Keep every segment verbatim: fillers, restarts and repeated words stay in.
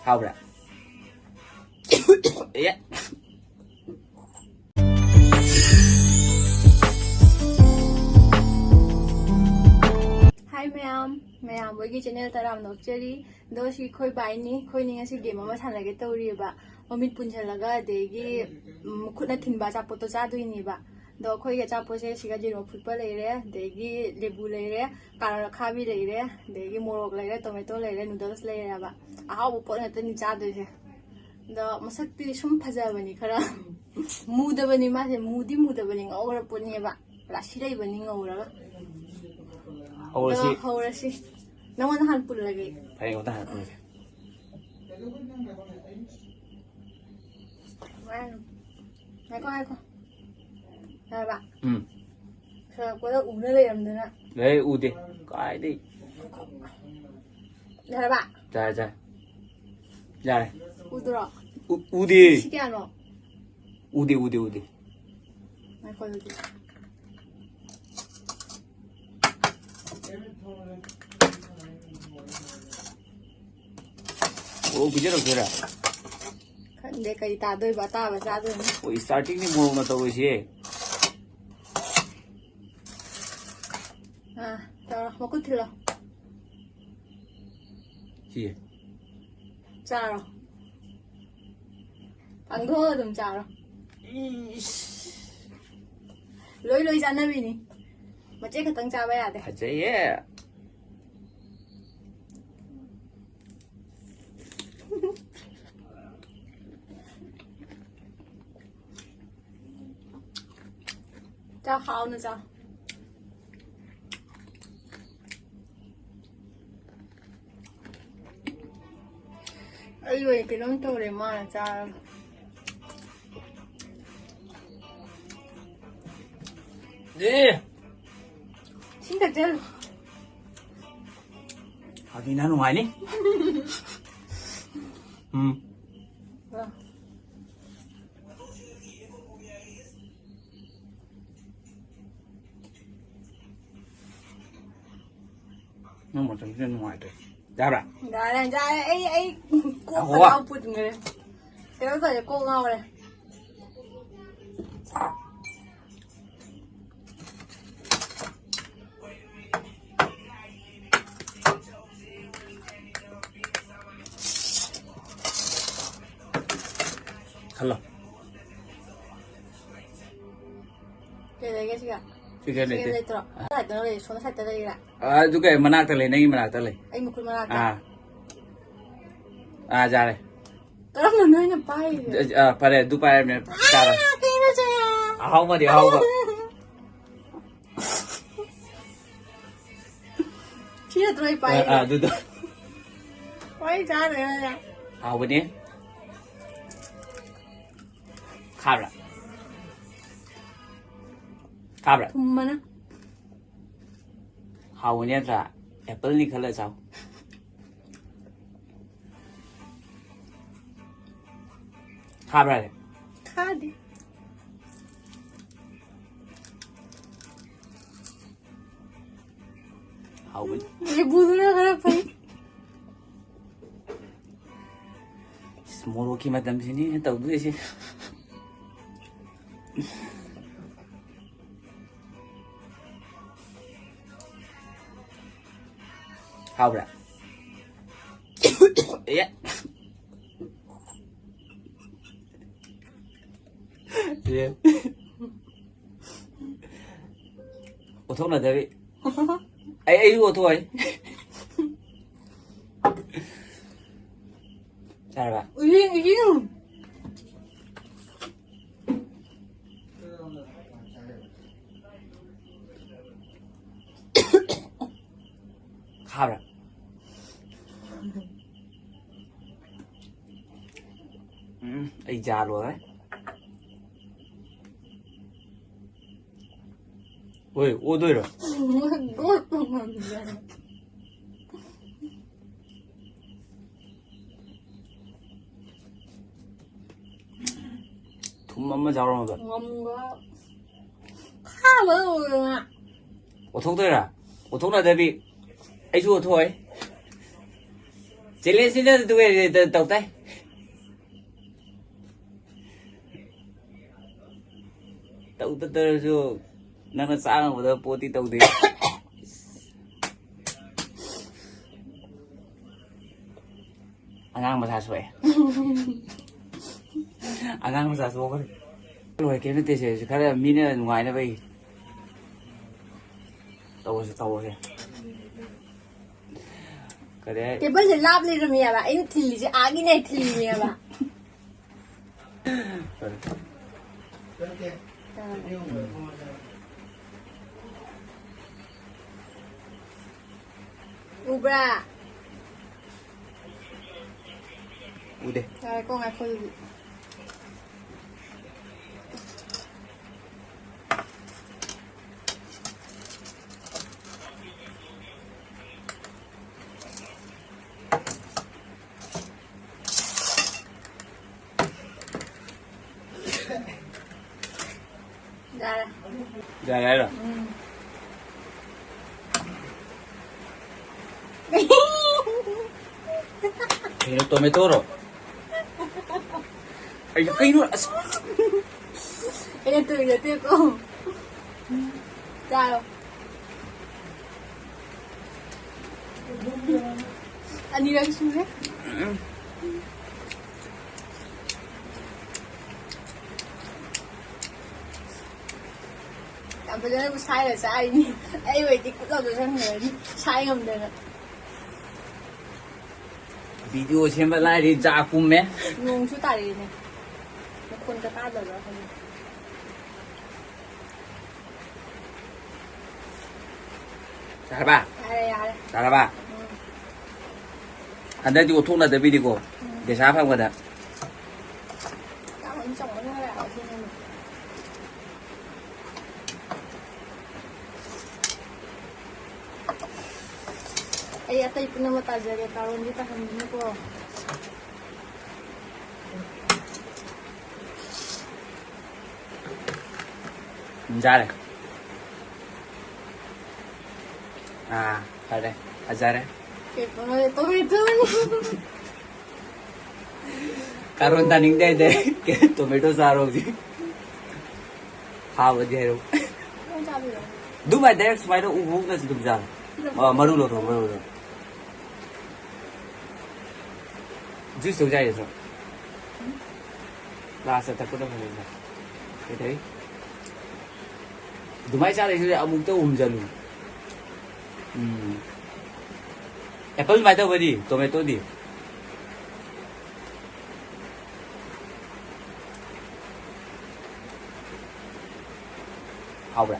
ꯍꯥꯎꯕ꯭ꯔꯥ? ꯑꯦ꯫ ꯍꯥꯏ ꯃꯌꯥꯝ, ꯃꯌꯥꯝ ꯍꯣꯏꯒꯤ ꯆꯦꯅꯦꯜ ꯇꯔꯥꯝꯅ ꯑꯣꯛꯆꯔꯤ꯫ ꯑꯗꯣ ꯁꯤ ꯑꯩꯈꯣꯏ ꯕꯥꯏꯅꯤ, ꯑꯩꯈꯣꯏꯅꯤ ꯉꯁꯤ ꯒꯦꯝ ꯑꯃ ꯁꯥꯟꯅꯒꯦ ꯇꯧꯔꯤꯑꯕ꯫ ꯃꯃꯤꯠ ꯄꯨꯟꯁꯤꯜꯂꯒ ꯑꯗꯒꯤ, ꯎꯝ, ꯈꯨꯠꯅ ꯊꯤꯟꯕ ꯑꯆꯥꯄꯣꯠꯇꯣ ꯆꯥꯗꯣꯏꯅꯦꯕ꯫ ꯑꯗꯣ ꯑꯩꯈꯣꯏꯒꯤ ꯑꯆꯥꯄꯣꯠꯁꯦ ꯁꯤꯒ ꯌꯦꯔꯨꯝ ꯑꯐꯨꯠꯄ ꯂꯩꯔꯦ, ꯑꯗꯒꯤ ꯂꯦꯕꯨ ꯂꯩꯔꯦ, ꯀꯥꯔꯣꯠ ꯑꯈꯥꯕꯤ ꯂꯩꯔꯦ, ꯑꯗꯒꯤ ꯃꯣꯔꯣꯛ ꯂꯩꯔꯦ, ꯇꯣꯃꯦꯇꯣ ꯂꯩꯔꯦ, ꯅꯨꯗꯜꯁ ꯂꯩꯔꯦꯕ꯫ ꯑꯍꯥꯎꯕ ꯄꯣꯠ ꯉꯥꯛꯇꯅꯤ ꯆꯥꯗꯣꯏꯁꯦ꯫ ꯑꯗꯣ ꯃꯁꯛꯇꯤ ꯁꯨꯝ ꯐꯖꯕꯅꯤ ꯈꯔ꯫ ꯃꯨꯗꯕꯅꯤ ꯃꯥꯁꯦ, ꯃꯨꯗꯤ ꯃꯨꯗꯕꯅꯤ, ꯉꯧꯔ ꯄꯣꯠꯅꯦꯕ꯫ ꯔꯥꯁꯤ ꯂꯩꯕꯅꯤ ꯉꯧꯔꯒ꯫ ꯍꯧꯔꯁꯤ꯫ ꯑꯗꯣ ꯍꯧꯔꯁꯤ꯫ ꯅꯪꯉꯣꯟꯗ ꯍꯥꯟꯅ ꯄꯨꯜꯂꯒꯦ꯫ ꯐꯔꯦ, ꯑꯩꯉꯣꯟꯗ ꯍꯥꯟꯅ ꯄꯨꯜꯂꯁꯦ꯫ ꯉꯥꯏꯈꯣ, ꯉꯥꯏꯈꯣ꯫ ꯌꯥꯔꯕ? ꯎꯝ꯫ ꯁꯣꯔꯛꯄꯗ ꯎꯅ ꯂꯩꯔꯝꯗꯅ꯫ ꯑꯦ, ꯎꯗꯦ꯫ ꯀꯥꯏꯗꯩ? ꯌꯥꯔꯕ? ꯌꯥꯔꯦ, ꯌꯥꯔꯦ꯫ ꯌꯥꯔꯦ꯫ ꯎꯗ꯭ꯔꯣ? ꯎ-, ꯎꯗꯦ꯫ ꯁꯤ ꯀꯌꯥꯅꯣ? ꯎꯗꯦ, ꯎꯗꯦ, ꯎꯗꯦ꯫ ꯉꯥꯏꯈꯣ ꯑꯗꯨꯗꯤ꯫ ꯑꯣ, ꯄꯤꯖꯔꯛꯇꯣꯏꯔꯥ? ꯈꯪꯗꯦ ꯀꯔꯤ ꯇꯥꯗꯣꯏꯕ, ꯑꯇꯥꯕ ꯆꯥꯗꯣꯏꯅꯤ꯫ ꯑꯣ, starting ꯅꯤ ꯃꯣꯔꯣꯛꯅ ꯇꯧꯔꯤꯁꯦ꯫ ꯑꯥ, ꯇꯧꯔꯣ, ꯃꯈꯨꯠ ꯊꯤꯜꯂꯣ꯫ ꯁꯤ꯫ ꯆꯥꯔꯣ꯫ ꯄꯥꯡꯊꯣꯛꯑ ꯑꯗꯨꯝ ꯆꯥꯔꯣ꯫ ꯏꯁ꯫ ꯂꯣꯏ ꯂꯣꯏ ꯆꯥꯅꯕꯤꯅꯤ꯫ ꯃꯆꯦꯠ ꯈꯛꯇꯪ ꯆꯥꯕ ꯌꯥꯗꯦ꯫ ꯐꯖꯩꯌꯦ꯫ ꯆꯥ, ꯍꯥꯎꯅ ꯆꯥ꯫ ꯑꯩ ꯑꯣꯏꯅ ꯀꯩꯅꯣꯝ ꯇꯧꯔꯦ ꯃꯥꯅ ꯆꯥꯔꯒ꯫ ꯑꯦ! ꯏꯁꯤꯡ ꯊꯛꯆꯜꯂꯨ꯫ ꯍꯥꯏꯗꯤ ꯅꯪ ꯅꯨꯡꯉꯥꯏꯅꯤ꯫ ꯎꯝ꯫ ꯑ꯫ ꯅꯪ ꯃꯇꯝꯁꯤꯗ ꯅꯨꯡꯉꯥꯏꯇ꯭ꯔꯦ꯫ ꯌꯥꯕ꯭ꯔꯥ? ꯌꯥꯔꯦ, ꯌꯥꯔꯦ꯫ ꯑꯩ, ꯑꯩ ꯀꯣꯛ ꯑꯍꯣ꯫ ꯄꯨꯠꯈ꯭ꯔꯦ꯫ ꯀꯩꯅꯣ ꯇꯧꯔꯦ, ꯀꯣꯛ ꯉꯥꯎꯔꯦ꯫ ꯈꯜꯂꯣ꯫ ꯀꯩ ꯂꯩꯒꯦ ꯁꯤꯒ? ꯁꯤ ꯀꯩꯝ ꯂꯩꯇꯦ꯫ ꯂꯩꯇ꯭ꯔꯣ? ꯁꯥꯏꯠꯇ ꯂꯩ, ꯁꯣꯝ ꯁꯥꯏꯠꯇ ꯂꯩꯔꯥ? ꯑꯗꯨ ꯀꯩ ꯃꯅꯥꯛꯇ ꯂꯩ, ꯅꯪꯒꯤ ꯃꯅꯥꯛꯇ ꯂꯩ꯫ ꯑꯩ ꯃꯈꯨꯠ ꯃꯅꯥꯛꯇ? ꯑꯥ꯫ ꯑꯥ, ꯌꯥꯔꯦ꯫ ꯀꯔꯝꯕꯅꯣ ꯑꯩꯅ ꯄꯥꯏꯔꯤꯁꯦ? ꯑꯥ, ꯐꯔꯦ, ꯑꯗꯨ ꯄꯥꯏꯔꯝꯅꯦ꯫ ꯆꯥꯔꯣ꯫ ꯑꯥ, ꯀꯩꯅꯣ ꯁꯦ? ꯑꯍꯥꯎꯕꯗꯤ ꯑꯍꯥꯎꯕ꯫ ꯁꯤ ꯅꯠꯇ꯭ꯔꯣ ꯑꯩ ꯄꯥꯏꯔꯤꯁꯦ? ꯑꯥ, ꯑꯗꯨꯗꯣ꯫ ꯍꯣꯏ, ꯆꯥꯔꯦ꯫ ꯍꯥꯎꯕꯅꯦ꯫ ꯈꯥꯕ꯭ꯔꯥ? ꯈꯥꯕ꯭ꯔꯥ? ꯊꯨꯝꯕꯅ꯫ ꯍꯥꯎꯕꯅꯦ ꯅꯠꯇ꯭ꯔꯥ? ꯑꯦꯄꯜꯅꯤ ꯈꯜꯂ ꯆꯥꯎ꯫ ꯈꯥꯕ꯭ꯔꯥ? ꯈꯥꯗꯦ꯫ ꯍꯥꯎꯕꯅꯤ꯫ ꯂꯦꯕꯨꯗꯨꯅ ꯈꯔ ꯐꯩ꯫ ꯏꯁ, ꯃꯣꯔꯣꯛꯀꯤ ꯃꯇꯝꯁꯤꯅꯤ ꯇꯧꯗꯣꯏꯁꯦ꯫ ꯍꯥꯎꯕ꯭ꯔꯥ? ꯑꯦ꯫ ꯑꯦ꯫ ꯑꯣꯊꯣꯛꯅꯗꯕꯤ꯫ ꯑꯩ, ꯑꯩꯁꯨ ꯑꯣꯊꯣꯛꯑꯣꯏ꯫ ꯆꯥꯔꯕ? ꯎꯌꯦꯟ, ꯎꯌꯦꯟ꯫ ꯈꯥꯕ꯭ꯔꯥ? ꯎꯝ, ꯑꯩ ꯖꯥ ꯂꯣꯏꯔꯦ꯫ ꯍꯣꯏ, ꯑꯣꯗꯣꯏꯔꯣ? ꯒꯣꯠꯄ ꯉꯝꯗ꯭ꯔꯦ꯫ ꯊꯨꯝ ꯑꯃ ꯌꯥꯎꯔꯝꯃꯒ꯫ ꯉꯝꯒ ꯈꯥꯕ ꯑꯣꯏꯔꯣ꯫ ꯑꯣꯊꯣꯛꯇꯣꯏꯔꯥ? ꯑꯣꯊꯣꯛꯅꯗꯕꯤ꯫ ꯑꯩꯁꯨ ꯑꯣꯊꯣꯛꯑꯣꯏ꯫ ꯆꯦꯂꯦꯟꯖꯁꯤꯅ ꯑꯗꯨ ꯇꯧ ꯇꯥꯏ꯫ ꯇꯧꯗ ꯇꯧꯔꯁꯨ ꯅꯪꯅ ꯆꯥ ꯉꯝꯒꯗꯕ ꯄꯣꯠꯇꯤ ꯇꯧꯗꯦ꯫ ꯑꯉꯥꯡ ꯃꯆꯥ ꯁꯣꯛꯑꯦ꯫ ꯑꯉꯥꯡ ꯃꯆꯥ ꯁꯣꯛꯈ꯭ꯔꯦ꯫ ꯂꯣꯏꯔꯦ, ꯀꯩꯝ ꯅꯠꯇꯦ ꯁꯦ, ꯈꯔ ꯃꯤꯅ ꯅꯨꯡꯉꯥꯏꯅꯕꯒꯤ ꯇꯧꯔꯁꯦ, ꯇꯧꯔꯁꯦ꯫ ꯀꯔꯤ? ꯇꯦꯕꯜꯁꯦ ꯂꯥꯞ ꯂꯩꯔꯝꯃꯦꯕ, ꯑꯩꯅ ꯊꯤꯜꯂꯤꯁꯦ ꯑꯥꯒꯤꯅꯦ ꯊꯤꯜꯂꯤꯅꯦꯕ꯫ ꯎꯕ꯭ꯔꯥ? ꯎꯗꯦ꯫ ꯉꯥꯏꯈꯣ, ꯉꯥꯏꯈꯣ ꯑꯗꯨꯗꯤ꯫ ꯌꯥꯔꯦ꯫ ꯌꯥꯔꯦ ꯍꯥꯏꯔꯣ? ꯎꯝ꯫ ꯀꯩꯅꯣ, ꯇꯣꯃꯦꯇꯣꯔꯣ? ꯑꯩ ꯀꯩꯅꯣ, ꯑꯁ꯫ ꯑꯩꯅ ꯇꯣꯏ ꯅꯠꯇꯦꯀꯣ꯫ ꯆꯥꯔꯣ꯫ ꯑꯅꯤꯔꯛ ꯁꯨꯔꯦ꯫ ꯎꯝ꯫ ꯌꯥꯝ ꯐꯖꯅꯕꯨ ꯁꯥꯏꯔ ꯆꯥꯔꯤꯅꯤ꯫ ꯑꯩ ꯑꯣꯏꯗꯤ ꯈꯨꯠ ꯂꯥꯎ ꯆꯪꯈ꯭ꯔꯅꯤ꯫ ꯁꯥꯏ ꯉꯝꯗꯅ꯫ ꯚꯤꯗꯤꯑꯣ ꯁꯦꯝꯕ ꯂꯥꯏꯔꯤ, ꯖꯥ ꯀꯨꯝꯃꯦ꯫ ꯅꯣꯡꯁꯨ ꯇꯥꯔꯛꯏꯅꯦ꯫ ꯃꯈꯣꯟꯒ ꯇꯥꯗꯕ꯭ꯔꯥ ꯈꯪꯗꯦ꯫ ꯆꯥꯔꯕ? ꯌꯥꯔꯦ, ꯌꯥꯔꯦ꯫ ꯆꯥꯔꯕ? ꯎꯝ꯫ ꯍꯟꯗꯛꯇꯤ ꯑꯣꯟꯊꯣꯛꯅꯗꯕꯤꯅꯤꯀꯣ꯫ ꯎꯝ꯫ ꯄꯩꯁꯥ ꯐꯪꯕꯗ꯫ ꯌꯥꯝ ꯆꯥꯎꯅ ꯂꯩꯔꯦ, ꯑꯁꯤꯅ꯫ ꯑꯩ ꯑꯇꯩ ꯄꯨꯝꯅꯃꯛ ꯇꯥꯖꯔꯦ, ꯀꯥꯔꯣꯟꯗꯤ ꯇꯥꯍꯟꯒꯅꯨꯀꯣ꯫ ꯎꯝ, ꯌꯥꯔꯦ꯫ ꯑꯥ, ꯐꯔꯦ, ꯐꯖꯔꯦ꯫ ꯀꯩꯅꯣ, ꯇꯣꯃꯦꯇꯣꯅꯤ꯫ ꯀꯥꯔꯣꯟ ꯇꯥꯅꯤꯡꯗꯦ ꯍꯥꯏꯗꯤ꯫ ꯇꯣꯃꯦꯇꯣ ꯆꯥꯔꯣ ꯍꯧꯖꯤꯛ꯫ ꯍꯥꯎꯕꯗꯤ ꯍꯥꯏꯔꯛꯎ꯫ ꯅꯪ ꯆꯥꯗꯣꯏꯔꯣ? ꯑꯗꯨꯃꯥꯏ direct ꯁꯨꯃꯥꯏꯅ ꯎ ꯎ ꯅꯠꯇꯦ ꯑꯗꯨꯝ ꯆꯥꯔꯣ꯫ ꯑ, ꯃꯔꯨ ꯂꯧꯊꯣꯛ, ꯃꯔꯨ ꯂꯧꯊꯣꯛ꯫ Juice ꯇꯧ ꯆꯥꯏꯔꯁꯨ꯫ Last ꯊꯛꯄꯗ ꯐꯖꯅ꯫ ꯀꯩꯗꯧꯏ? ꯑꯗꯨꯃꯥꯏꯅ ꯆꯥꯗꯣꯏꯁꯨ ꯑꯃꯨꯛꯇ ꯎꯝꯖꯜꯂꯨ꯫ ꯎꯝ꯫ Apple ꯀꯃꯥꯏꯅ ꯇꯧꯕꯗꯤ? Tomatoꯗꯤ? ꯍꯥꯎꯕ꯭ꯔꯥ?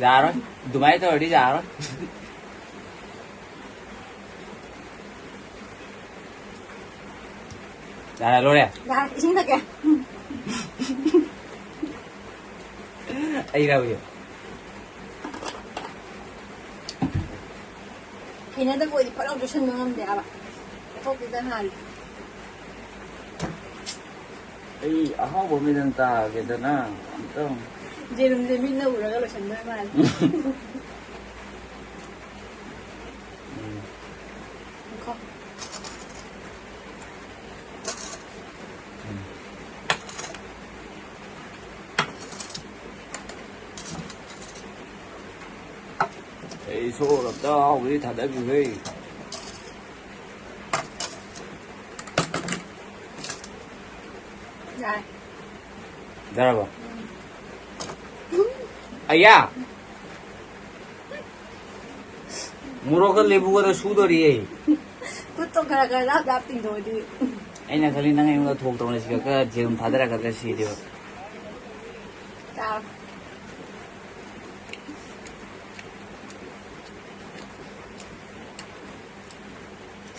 ꯌꯥꯔꯣꯏ꯫ ꯑꯗꯨꯃꯥꯏꯅ ꯇꯧꯔꯗꯤ ꯌꯥꯔꯣꯏ꯫ ꯌꯥꯔꯦ, ꯂꯣꯏꯔꯦ꯫ ꯌꯥꯔꯦ, ꯏꯁꯤꯡ ꯊꯛꯀꯦ꯫ ꯑꯩꯔꯥ ꯍꯧꯖꯤꯛ? ꯍꯩꯅꯗꯕ ꯑꯣꯏꯗꯤ ꯐꯠ ꯂꯥꯎ ꯆꯨꯁꯟꯕ ꯉꯝꯗꯦ ꯍꯥꯏꯕ꯫ ꯆꯠꯊꯣꯛꯈꯤꯗ ꯍꯥꯜꯂꯦ꯫ ꯑꯩ ꯑꯍꯥꯎꯕ ꯑꯃ ꯂꯩꯗꯅ ꯇꯥꯒꯦꯗꯅ ꯑꯝꯇꯪ꯫ ꯌꯦꯔꯨꯝꯁꯦ ꯃꯤꯠꯅ ꯎꯔꯒ ꯂꯣꯏꯁꯟꯗꯣꯏ ꯃꯥꯜꯂꯦ꯫ ꯎꯝ꯫ ꯉꯥꯏꯈꯣ꯫ ꯎꯝ꯫ ꯑꯩ ꯁꯣꯔ ꯑꯝꯇ ꯑꯍꯥꯎꯕꯗꯤ ꯊꯥꯗꯕꯤꯈ꯭ꯔꯦ꯫ ꯌꯥꯔꯦ꯫ ꯌꯥꯔꯕꯣ? ꯎꯝ꯫ ꯑꯌꯥ! ꯃꯣꯔꯣꯛꯀ ꯂꯦꯕꯨꯒꯗ ꯁꯨꯗꯣꯔꯤꯌꯦ꯫ ꯈꯨꯠꯇꯣ ꯈꯔ ꯈꯔ ꯂꯥꯞ ꯂꯥꯞ ꯇꯤꯡꯊꯣꯛꯑꯗꯤ꯫ ꯑꯩꯅ ꯈꯜꯂꯤ ꯅꯪ ꯑꯩꯉꯣꯟꯗ ꯊꯣꯛ ꯇꯧꯅ ꯁꯤꯒ ꯈꯔ ꯖꯦꯜ ꯊꯥꯗꯔꯛꯀꯗ꯭ꯔꯥ ꯁꯤꯗꯦꯕ꯫ ꯆꯥꯎ꯫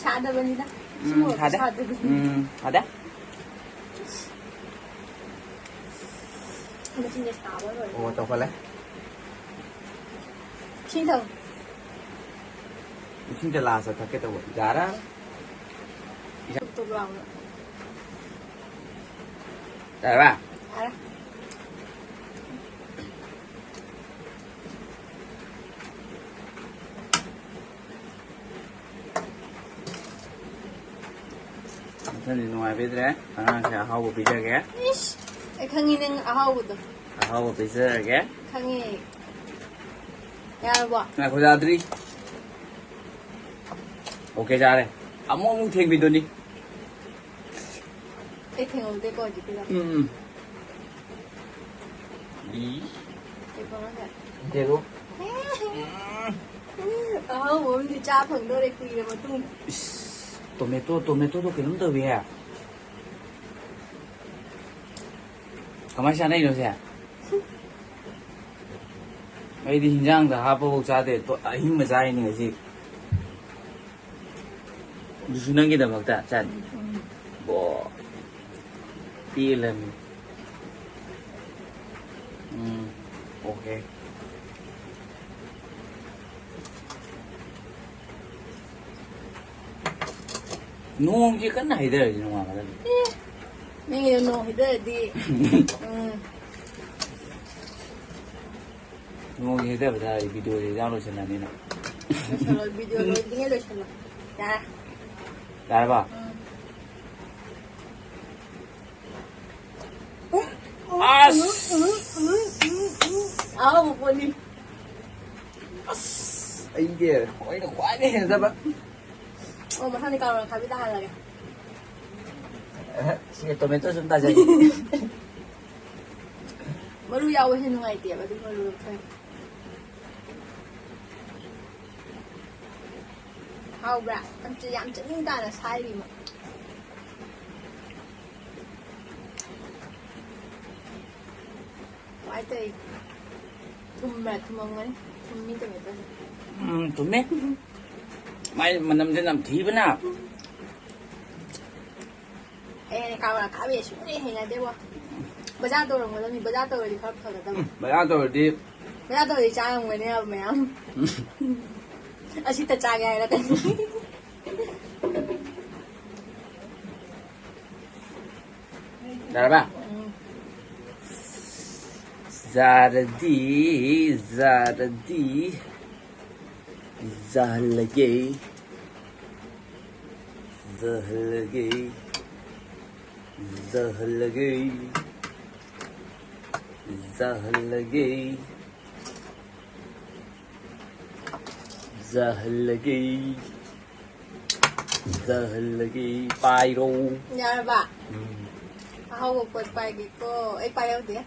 ꯁꯥꯗꯕꯅꯤꯗ꯫ ꯎꯝ, ꯁꯤꯃꯣꯔꯣꯛꯇꯣ ꯁꯥꯗꯦ꯫ ꯁꯥꯗꯕꯅꯤ꯫ ꯎꯝ, ꯁꯥꯗꯦ꯫ ꯃꯆꯤꯟꯁꯦ ꯁꯥꯕ ꯂꯣꯏꯔꯦ꯫ ꯑꯣ, ꯇꯧꯈꯠꯂꯦ꯫ ꯏꯁꯤꯡ ꯊꯛꯑꯣ꯫ ꯏꯁꯤꯡꯁꯦ last ꯊꯛꯀꯦ ꯇꯧꯕ꯫ ꯌꯥꯔꯦ꯫ ꯇꯨꯞ ꯇꯨꯞ ꯂꯥꯎꯅ꯫ ꯌꯥꯔꯕ? ꯌꯥꯔꯦ꯫ ꯅꯪꯗꯤ ꯅꯨꯡꯉꯥꯏꯕꯤꯗ꯭ꯔꯦ꯫ ꯑꯉꯥꯡꯁꯦ ꯑꯍꯥꯎꯕ ꯄꯤꯖꯒꯦ꯫ ꯏꯁ, ꯑꯩ ꯈꯪꯉꯤ ꯅꯪ ꯑꯍꯥꯎꯕꯗꯣ꯫ ꯑꯍꯥꯎꯕ ꯄꯤꯖꯔꯒꯦ꯫ ꯈꯪꯉꯦ꯫ ꯌꯥꯔꯕꯣ? ꯉꯥꯏꯈꯣ, ꯌꯥꯗ꯭ꯔꯤ꯫ ꯑꯣꯀꯦ, ꯆꯥꯔꯦ꯫ ꯑꯃꯨꯛ ꯑꯃꯨꯛ ꯊꯦꯡꯕꯤꯗꯨꯅꯤ꯫ ꯑꯩ ꯊꯦꯡꯍꯧꯗꯦꯀꯣ ꯍꯧꯖꯤꯛꯀꯤꯗꯣ꯫ ꯎꯝ꯫ ꯏ꯫ ꯑꯩ ꯈꯪꯉꯒ꯫ ꯊꯦꯡꯉꯨ꯫ ꯑꯍꯥꯎꯕ ꯑꯃꯗꯤ ꯆꯥ ꯐꯪꯗꯧꯔꯦ ꯀꯨꯏꯔ ꯃꯇꯨꯡ꯫ ꯏꯁ, ꯇꯣꯃꯦꯇꯣ, ꯇꯣꯃꯦꯇꯣꯗꯣ ꯀꯩꯅꯣꯝ ꯇꯧꯏꯍꯦ꯫ ꯀꯃꯥꯏꯅ ꯆꯥꯅꯩꯅꯣ ꯁꯦ? ꯑꯩꯗꯤ ꯍꯤꯟꯖꯥꯡꯗ ꯍꯥꯞꯄꯐꯥꯎ ꯆꯥꯗꯦ, ꯇꯣ-, ꯑꯍꯤꯡꯕ ꯆꯥꯔꯤꯅꯤ ꯉꯁꯤ꯫ ꯑꯗꯨꯁꯨ ꯅꯪꯒꯤꯗꯃꯛꯇ, ꯆꯟ꯫ ꯕꯣ꯫ ꯄꯦꯜꯂꯝꯅꯤ꯫ ꯎꯝ, ꯑꯣꯀꯦ꯫ ꯅꯣꯡꯁꯦ ꯀꯟꯅ ꯍꯩꯊꯔꯗꯤ ꯅꯨꯡꯉꯥꯏꯒꯗꯕꯅꯤ꯫ ꯅꯪꯒꯤꯗꯣ ꯅꯣꯡ ꯍꯩꯊꯔꯗꯤ꯫ ꯎꯝ꯫ ꯅꯣꯡꯁꯦ ꯍꯩꯊꯕꯗ ꯑꯩ ꯚꯤꯗꯤꯑꯣꯁꯦ ꯏꯔꯥꯡ ꯂꯣꯏꯁꯤꯜꯂꯅꯤꯅ꯫ ꯂꯣꯏꯁꯜꯂꯣ, ꯚꯤꯗꯤꯑꯣ ꯂꯣꯏꯗ꯭ꯔꯤꯉꯩ ꯂꯣꯏꯁꯜꯂꯣ꯫ ꯌꯥꯔꯦ꯫ ꯌꯥꯔꯕ? ꯎꯝ꯫ ꯑꯁ! ꯑꯍꯥꯎꯕ ꯄꯣꯠꯅꯤ꯫ ꯑꯁ! ꯑꯩꯒꯤ ꯑꯩꯅ ꯈ꯭ꯋꯥꯏꯗꯒꯤ ꯍꯩꯅꯗꯕ꯫ ꯑꯣ, ꯃꯊꯪꯗꯤ ꯀꯥꯔꯣꯠ ꯑꯈꯥꯕꯤ ꯇꯥꯍꯜꯂꯒꯦ꯫ ꯑꯍ, ꯁꯤꯒ ꯇꯣꯃꯦꯇꯣ ꯁꯨꯝ ꯇꯥꯖꯒꯦ꯫ ꯃꯔꯨ ꯌꯥꯎꯕꯁꯦ ꯅꯨꯡꯉꯥꯏꯇꯦꯕ, ꯑꯗꯨ ꯃꯔꯨ ꯂꯧꯊꯣꯛꯑꯦ꯫ ꯍꯥꯎꯕ꯭ꯔꯥ? ꯌꯥꯝ ꯆ-, ꯌꯥꯝ ꯆꯅꯤꯡ ꯇꯥꯅ ꯁꯥꯏꯔꯤ ꯃꯥ꯫ ꯀꯃꯥꯏ ꯇꯧꯔꯤ? ꯊꯨꯝꯕ꯭ꯔꯥ? ꯊꯨꯝꯃꯝꯒꯅꯤ꯫ ꯊꯨꯝꯃꯤ ꯇꯣꯃꯦꯇꯣꯁꯦ꯫ ꯎꯝ, ꯊꯨꯝꯃꯦ꯫ ꯃꯥꯏ ꯃꯅꯝꯁꯦ ꯅꯝꯊꯤꯕꯅ꯫ ꯑꯩ ꯀꯥꯔꯣꯠ ꯑꯈꯥꯕꯤ ꯁꯨꯡꯍꯩ ꯍꯩꯅꯗꯦꯕꯣ꯫ ꯕꯖꯥꯔ ꯇꯧꯔꯝꯒꯗꯕꯅꯤ, ꯕꯖꯥꯔ ꯇꯧꯔꯗꯤ ꯈꯔ ꯐꯒꯗꯕꯅꯤ꯫ ꯎꯝ, ꯕꯖꯥꯔ ꯇꯧꯔꯗꯤ꯫ ꯕꯖꯥꯔ ꯇꯧꯔꯗꯤ ꯆꯥ ꯉꯝꯒꯅꯦꯕ ꯃꯌꯥꯝ꯫ ꯑꯁꯤꯇ ꯆꯥꯒꯦ ꯍꯥꯏꯔꯛꯀꯅꯤ꯫ ꯌꯥꯔꯕ? ꯎꯝ꯫ ꯌꯥꯔꯗꯤ, ꯌꯥꯔꯗꯤ, ꯌꯥꯍꯜꯂꯒꯦ꯫ ꯌꯥꯍꯜꯂꯒꯦ꯫ ꯖꯍꯜꯂꯒꯦ, ꯖꯍꯜꯂꯒꯦ, ꯖꯍꯜꯂꯒꯦ, ꯖꯍꯜꯂꯒꯦ꯫ ꯄꯥꯏꯔꯣ꯫ ꯌꯥꯔꯕ? ꯎꯝ꯫ ꯑꯍꯥꯎꯕ ꯄꯣꯠ ꯄꯥꯏꯒꯦꯀꯣ꯫ ꯑꯩ ꯄꯥꯏꯍꯧꯗꯦ꯫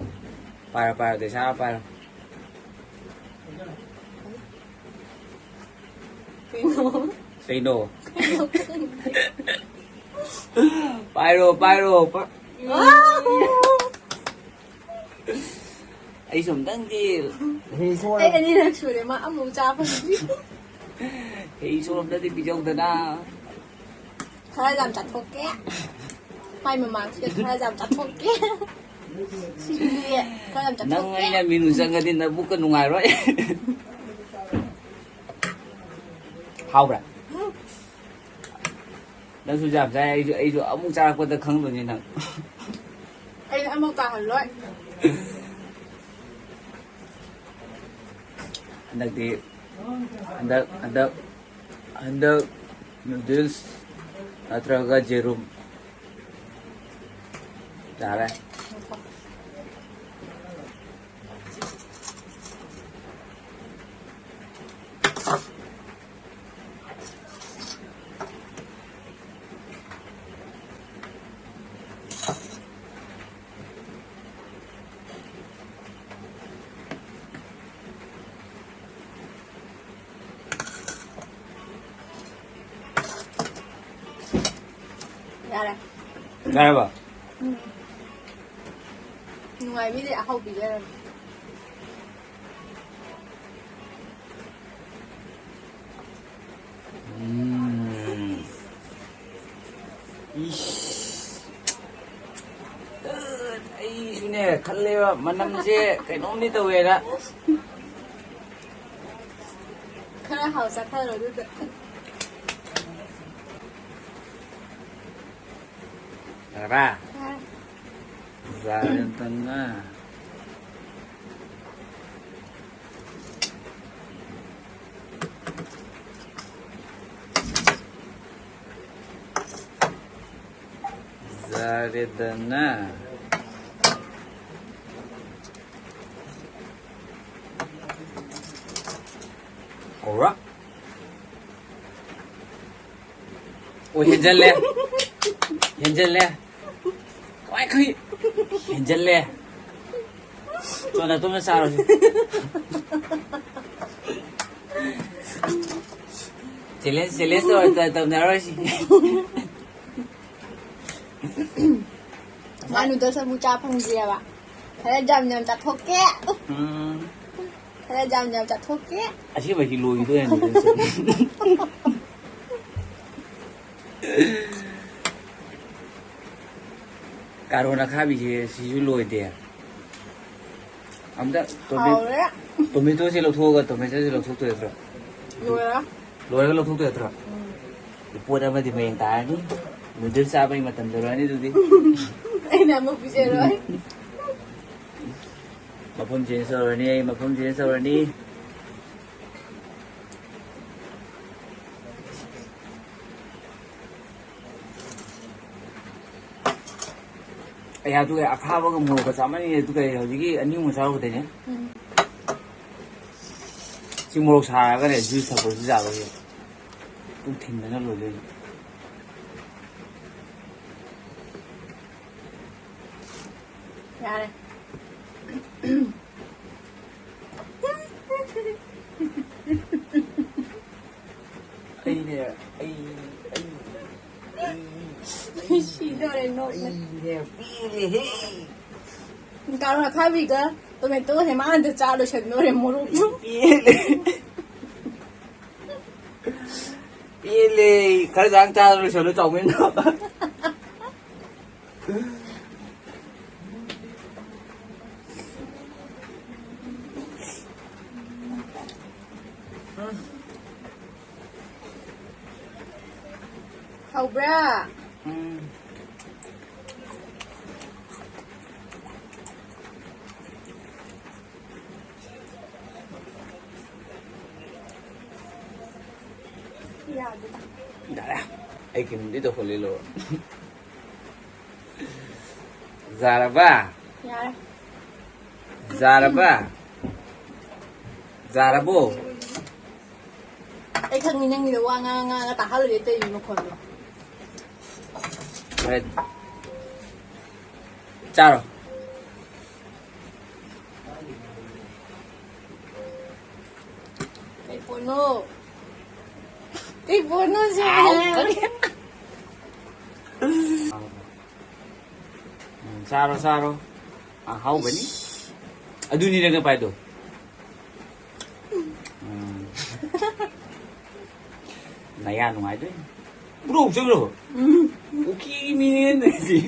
ꯄꯥꯏꯔꯣ, ꯄꯥꯏꯔꯣ, ꯗꯦꯁꯥ ꯄꯥꯏꯔꯣ꯫ ꯀꯩꯅꯣ? ꯀꯩꯅꯣ? ꯄꯥꯏꯔꯣ, ꯄꯥꯏꯔꯣ, ꯄꯥ-, ꯑꯥ! ꯑꯩꯁꯨ ꯑꯝꯇꯪꯗꯤ ꯍꯤ ꯁꯣꯛꯑ-, ꯑꯩ ꯑꯅꯤꯔꯛ ꯁꯨꯔꯦ, ꯃꯥ ꯑꯃꯨꯛ ꯆꯥ ꯐꯪꯗ꯭ꯔꯤ꯫ ꯍꯤ ꯁꯣꯛꯑ ꯑꯝꯇꯗꯤ ꯄꯤꯖꯧꯗꯅ꯫ ꯈꯔ ꯌꯥꯝ ꯆꯥꯊꯣꯛꯀꯦ꯫ ꯃꯥꯏ ꯃꯃꯥꯡꯁꯤꯗ ꯈꯔ ꯌꯥꯝ ꯆꯥꯊꯣꯛꯀꯦ꯫ ꯁꯤꯗꯤ ꯈꯔ ꯌꯥꯝ ꯆꯥꯊꯣꯛꯀꯦ꯫ ꯅꯪ ꯑꯩꯅ ꯃꯤꯅꯨ ꯆꯪꯉꯗꯤ ꯅꯕꯨꯛꯀ ꯅꯨꯡꯉꯥꯏꯔꯣꯏ꯫ ꯍꯥꯎꯕ꯭ꯔꯥ? ꯎꯝ꯫ ꯅꯪꯁꯨ ꯌꯥꯝ ꯆꯥꯏ, ꯑꯩꯁꯨ, ꯑꯩꯁꯨ ꯑꯃꯨꯛ ꯆꯥꯔꯛꯄꯗ ꯈꯪꯗꯣꯏꯅꯤ ꯅꯪ꯫ ꯑꯩ ꯑꯃꯨꯛ ꯇꯥꯍꯜꯂꯣꯏ꯫ ꯍꯟꯗꯛꯇꯤ, ꯍꯟꯗꯛ, ꯍꯟꯗꯛ, ꯍꯟꯗꯛ noodles ꯅꯠꯇ꯭ꯔꯒ ꯌꯦꯔꯨꯝ ꯆꯥꯔꯦ꯫ ꯌꯥꯔꯦ꯫ ꯌꯥꯔꯕ? ꯎꯝ꯫ ꯅꯨꯡꯉꯥꯏꯕꯤꯗꯦ, ꯑꯍꯥꯎꯕꯤ ꯂꯩꯔꯝꯃꯦ꯫ ꯎꯝ꯫ ꯏꯁ꯫ ꯑꯩꯁꯨꯅꯦ ꯈꯜꯂꯦꯕ, ꯃꯅꯝꯁꯦ ꯀꯩꯅꯣꯝꯗꯤ ꯇꯧꯋꯦꯅ꯫ ꯈꯔ ꯍꯥꯎ ꯆꯥꯊꯔꯣ ꯑꯗꯨꯗ꯫ ꯌꯥꯔꯕ? ꯌꯥꯔꯦ꯫ ꯖꯥꯔꯦ ꯑꯝꯇꯪꯅ꯫ ꯆꯥꯔꯦꯗꯅ꯫ ꯍꯧꯔ꯫ ꯑꯣ, ꯍꯦꯟꯖꯜꯂꯦ꯫ ꯍꯦꯟꯖꯜꯂꯦ꯫ ꯀꯃꯥꯏ ꯈꯪꯉꯤ? ꯍꯦꯟꯖꯜꯂꯦ꯫ ꯆꯣꯟꯗ ꯇꯨꯝꯅ ꯆꯥꯔꯣꯁꯤ꯫ Challenge, challenge ꯇꯧꯔ ꯇ-, ꯇꯧꯅꯔꯣꯏꯁꯤ꯫ ꯃꯥ noodles ꯑꯃꯨꯛ ꯆꯥ ꯐꯪꯗ꯭ꯔꯤꯑꯕ꯫ ꯈꯔ ꯌꯥꯝ ꯌꯥꯝ ꯆꯥꯊꯣꯛꯀꯦ꯫ ꯎꯝ꯫ ꯈꯔ ꯌꯥꯝ ꯌꯥꯝ ꯆꯥꯊꯣꯛꯀꯦ꯫ ꯑꯁꯦꯡꯕꯩꯗꯤ ꯂꯣꯏꯈꯤꯗꯣꯏꯅꯦ noodles꯫ ꯀꯥꯔꯣꯟ ꯑꯈꯥꯕꯤꯁꯦ ꯁꯤꯁꯨ ꯂꯣꯏꯗꯦ꯫ ꯑꯝꯇ ꯇꯣꯃꯦ-, ꯍꯥꯎꯔꯦ꯫ Tomatoꯁꯦ ꯂꯧꯊꯣꯛꯑꯒ tomatoꯁꯦ ꯂꯧꯊꯣꯛꯇꯣꯏ ꯅꯠꯇ꯭ꯔꯣ? ꯂꯣꯏꯔꯦ꯫ ꯂꯣꯏꯔꯒ ꯂꯧꯊꯣꯛꯇꯣꯏ ꯅꯠꯇ꯭ꯔꯣ? ꯎꯝ꯫ ꯄꯣꯠ ꯑꯃꯗꯤ ꯃꯌꯦꯡ ꯇꯥꯔꯅꯤ꯫ Noodles ꯆꯥꯕꯒꯤ ꯃꯇꯝ ꯌꯧꯔꯛꯑꯅꯤ ꯑꯗꯨꯗꯤ꯫ ꯑꯩꯅ ꯑꯃꯨꯛ ꯄꯤꯖꯔꯣꯏ꯫ ꯃꯐꯝ change ꯇꯧꯔꯅꯤ ꯑꯩ, ꯃꯐꯝ change ꯇꯧꯔꯅꯤ꯫ ꯑꯩ ꯑꯗꯨꯒ ꯑꯈꯥꯕꯒ ꯃꯣꯔꯣꯛꯀ ꯆꯥꯃꯟꯅꯤ, ꯑꯗꯨꯒ ꯍꯧꯖꯤꯛꯀꯤ ꯑꯅꯤ ꯑꯍꯨꯝ ꯆꯥꯔꯨꯕꯗꯩꯅꯦ꯫ ꯎꯝ꯫ ꯁꯤ ꯃꯣꯔꯣꯛ ꯁꯥꯔꯒꯅꯦ juice ꯊꯛꯄꯁꯨ ꯌꯥꯔꯣꯏꯌꯦ꯫ ꯄꯨꯛ ꯊꯤꯟꯗꯅ ꯂꯣꯏꯗꯣꯏꯅꯤ꯫ ꯌꯥꯔꯦ꯫ ꯑꯩꯅꯦ, ꯑꯩ, ꯑꯩ, ꯑꯩ, ꯁꯤꯗꯧꯔꯦ ꯅꯣꯛꯅ꯫ ꯑꯩꯅꯦ, ꯄꯦꯜꯂꯦꯍꯦ꯫ ꯀꯥꯔꯣꯠ ꯑꯈꯥꯕꯤꯒ tomatoꯒꯁꯦ ꯃꯥ ꯍꯟꯗ ꯆꯥ ꯂꯣꯏꯁꯟꯗꯧꯔꯦ, ꯃꯣꯔꯣꯛꯁꯨ꯫ ꯄꯦꯜꯂꯦ꯫ ꯄꯦꯜꯂꯦ꯫ ꯈꯔ ꯆꯥꯡ ꯆꯥꯔ ꯂꯣꯏꯁꯜꯂꯨ, ꯆꯥꯎꯃꯦꯟꯗꯣ꯫ ꯍꯧꯕ꯭ꯔꯥ? ꯎꯝ꯫ ꯌꯥꯗꯦ꯫ ꯌꯥꯔꯦ꯫ ꯑꯩ ꯀꯩꯅꯣꯝꯗꯤ ꯇꯧꯈꯠꯂꯤ ꯂꯧꯔꯣ꯫ ꯌꯥꯔꯕ? ꯌꯥꯔꯦ꯫ ꯌꯥꯔꯕ? ꯌꯥꯔꯕꯣ? ꯑꯩ ꯈꯪꯉꯤ ꯅꯪꯒꯤꯗꯣ ꯋꯥ ꯉꯥꯡ ꯉꯥꯡꯉ ꯇꯥꯍꯜꯂꯨꯔꯦ ꯇꯧꯔꯤꯕ ꯃꯈꯣꯟꯗꯣ꯫ ꯍꯣꯔꯦꯟ ꯆꯥꯔꯣ꯫ ꯀꯩ ꯄꯣꯠꯅꯣ? ꯀꯩ ꯄꯣꯠꯅꯣ ꯁꯦ? ꯑꯥꯎ, ꯀꯔꯤ? ꯎꯝ, ꯆꯥꯔꯣ, ꯆꯥꯔꯣ꯫ ꯑꯍꯥꯎꯕꯅꯤ꯫ ꯑꯗꯨꯅꯤ ꯅꯪꯅ ꯄꯥꯏꯗꯣ꯫ ꯎꯝ꯫ ꯅꯌꯥ ꯅꯨꯡꯉꯥꯏꯗꯣꯏꯅꯤ꯫ ꯄꯨꯔꯛꯎ ꯆꯠꯈ꯭ꯔꯕꯣ? ꯎꯝ꯫ ꯀꯨꯀꯤ ꯃꯤꯅꯦ ꯅꯪꯁꯦ꯫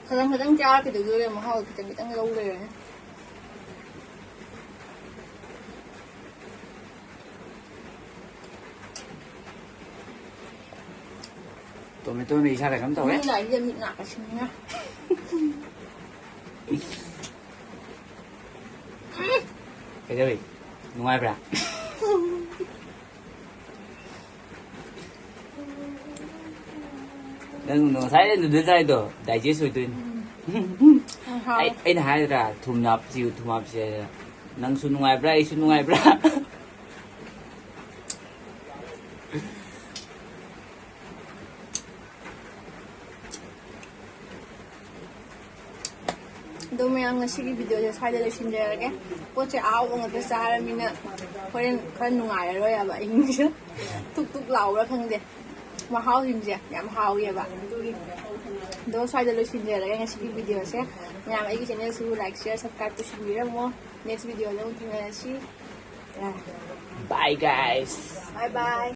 ꯈꯤꯇꯪ ꯈꯤꯇꯪ ꯆꯥꯔꯛꯈꯤꯗꯣꯏꯗꯨꯒꯤ ꯃꯍꯥꯎ ꯈꯤꯇꯪ ꯈꯤꯇꯪ ꯂꯧ ꯂꯩꯔꯦ꯫ ꯇꯣꯃꯦꯇꯣꯅ ꯏꯁꯥꯗ ꯀꯩꯅꯣꯝ ꯇꯧꯔꯦ꯫ ꯃꯤ ꯂꯥꯛꯏꯁꯦ ꯃꯤꯠ ꯅꯥꯀ ꯁꯤꯡꯉꯦ꯫ ꯀꯩꯗꯧꯔꯤ? ꯅꯨꯡꯉꯥꯏꯕ꯭ꯔꯥ? ꯅꯪ ꯉꯁꯥꯏ ꯅꯨꯗꯜ ꯆꯥꯏꯗꯣ ꯗꯥꯏꯖꯦꯁ ꯑꯣꯏꯗꯣꯏꯅꯤ꯫ ꯎꯝ, ꯍꯥꯎꯋꯦ꯫ ꯑꯩ-, ꯑꯩꯅ ꯍꯥꯏꯗ꯭ꯔꯥ ꯊꯨꯝ ꯍꯥꯞꯁꯤ, ꯊꯨꯝ ꯍꯥꯞꯁꯤ ꯍꯥꯏꯗꯅ꯫ ꯅꯪꯁꯨ ꯅꯨꯡꯉꯥꯏꯕ꯭ꯔꯥ? ꯑꯩꯁꯨ ꯅꯨꯡꯉꯥꯏꯕ꯭ꯔꯥ? ꯑꯗꯣ ꯃꯌꯥꯝ, ꯉꯁꯤꯒꯤ ꯚꯤꯗꯤꯑꯣꯁꯦ ꯁ꯭ꯋꯥꯏꯗ ꯂꯣꯏꯁꯤꯟꯖꯔꯒꯦ꯫ ꯄꯣꯠꯁꯦ ꯑꯍꯥꯎꯕ ꯉꯥꯛꯇ ꯆꯥꯔꯃꯤꯅ ꯍꯣꯔꯦꯟ ꯈꯔ ꯅꯨꯡꯉꯥꯏꯔꯔꯣꯏ ꯍꯥꯏꯕ ꯑꯍꯤꯡꯁꯦ꯫ ꯊꯨꯛ ꯊꯨꯛ ꯂꯥꯎꯕ꯭ꯔꯥ ꯈꯪꯗꯦ꯫ ꯃꯍꯥꯎꯁꯤꯡꯁꯦ ꯌꯥꯝ ꯍꯥꯎꯋꯦꯕ꯫ ꯑꯗꯨꯒꯤ ꯑꯗꯣ ꯁ꯭ꯋꯥꯏꯗ ꯂꯣꯏꯁꯤꯟꯖꯔꯒꯦ ꯉꯁꯤꯒꯤ ꯚꯤꯗꯤꯑꯣꯁꯦ꯫ ꯃꯌꯥꯝ ꯑꯩꯒꯤ ꯆꯦꯅꯦꯜꯁꯤꯕꯨ ꯂꯥꯏꯛ, ꯁꯤꯌꯔ, ꯁꯕꯁꯀ꯭ꯔꯥꯏꯕ ꯇꯧꯁꯤꯟꯕꯤꯔꯝꯃꯣ꯫ ꯅꯦꯛꯁ ꯚꯤꯗꯤꯑꯣꯗ ꯑꯃꯨꯛ ꯊꯦꯡꯅꯔꯁꯤ꯫ Bye, guys. ꯕꯥꯏ ꯕꯥꯏ꯫